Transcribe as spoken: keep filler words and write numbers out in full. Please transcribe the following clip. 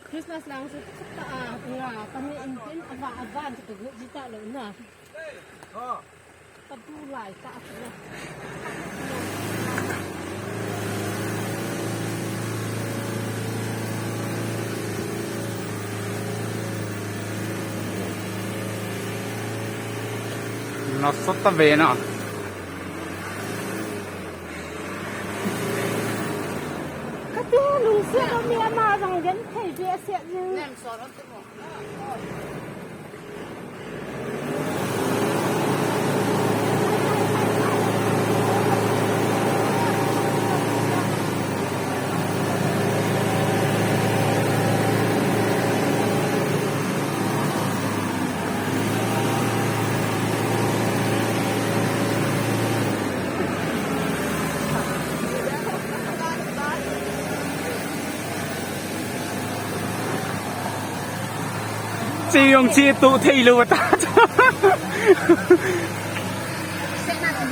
Christmas lang sa ta a nga kami intin ava avan sa tugu jita lo na. Patu lai ta a sila. Nasat ta ve na. Kati lungsiat a mi ama jong gen thei be a siat jing. Chi jong chi tu thei lou ta.